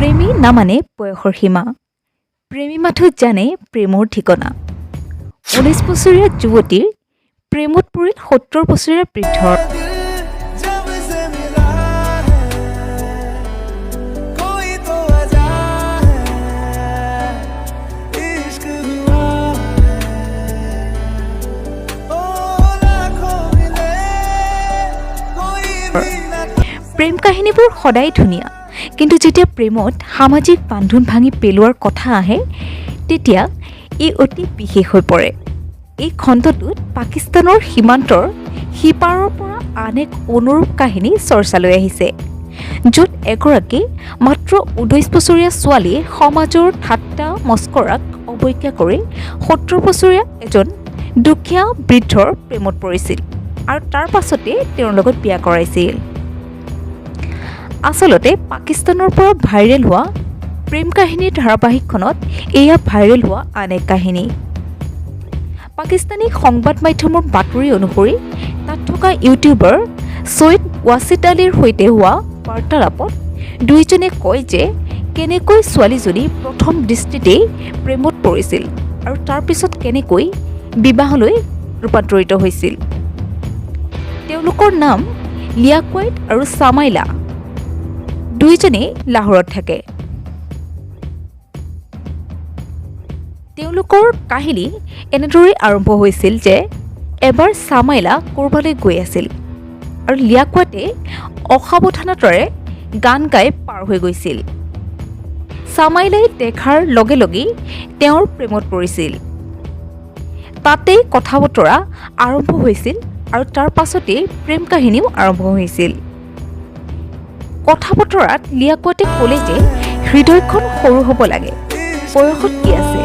প্ৰেমী নামানে বয়সৰ সীমা, প্ৰেমী মাথো জানে প্ৰেমৰ ঠিকনা। 19 বছৰীয়া যুৱতীৰ প্ৰেমত পৰিল 70 বছৰীয়া বৃদ্ধৰ। जब से मिला है, कोई तो वजह है, इश्क हुआ है। ओ लाखों मिले, कोई भी न প্ৰেম কাহিনীবোৰ সদায় ধুনীয়া, কিন্তু যেতিয়া প্ৰেমত সামাজিক বান্ধোন ভাঙি পেলোৱাৰ কথা আহে, তেতিয়া ই অতি বিশেষ হৈ পৰে। এই খণ্ডটোত পাকিস্তানৰ সীমান্তৰ সিপাৰৰ পৰা আন এক অনুৰূপ কাহিনী চৰ্চালৈ আহিছে, য'ত এগৰাকী মাত্ৰ 19 বছৰীয়া ছোৱালীয়ে সমাজৰ ঠাট্টা মস্কৰাক অৱজ্ঞা কৰি 70 বছৰীয়া এজন দুখীয়া বৃদ্ধৰ প্ৰেমত পৰিছিল আৰু তাৰ পাছতে তেওঁৰ লগত বিয়া কৰাইছিল। আচলতে পাকিস্তানৰ পৰা ভাইৰেল হোৱা প্ৰেম কাহিনীৰ ধাৰাবাহিকখনত এয়া ভাইৰেল হোৱা আন এক কাহিনী। পাকিস্তানী সংবাদ মাধ্যমৰ বাতৰি অনুসৰি, তাত থকা ইউটিউবাৰ ছৈয়দ ৱাছিদ আলীৰ সৈতে হোৱা বাৰ্তালাপত দুয়োজনে কয় যে কেনেকৈ ছোৱালীজনী প্ৰথম দৃষ্টিতেই প্ৰেমত পৰিছিল আৰু তাৰ পিছত কেনেকৈ বিবাহলৈ ৰূপান্তৰিত হৈছিল। তেওঁলোকৰ নাম লিয়াকুৱাইট আৰু চামাইলা। দুয়োজনেই লাহোৰত থাকে। তেওঁলোকৰ কাহিনী এনেদৰেই আৰম্ভ হৈছিল যে এবাৰ চামাইলা ক'ৰবালৈ গৈ আছিল আৰু লিয়াকুৱাতে অসাৱধানতাৰে গান গাই পাৰ হৈ গৈছিল। চামাইলাই দেখাৰ লগে লগেই তেওঁৰ প্ৰেমত পৰিছিল। তাতেই কথা বতৰা আৰম্ভ হৈছিল আৰু তাৰ পাছতেই প্ৰেম কাহিনীও আৰম্ভ হৈছিল। কথা বতৰাত লিয়াকুৱাতে ক'লে যে হৃদয়খন সৰু হ'ব লাগে, বয়সত কি আছে?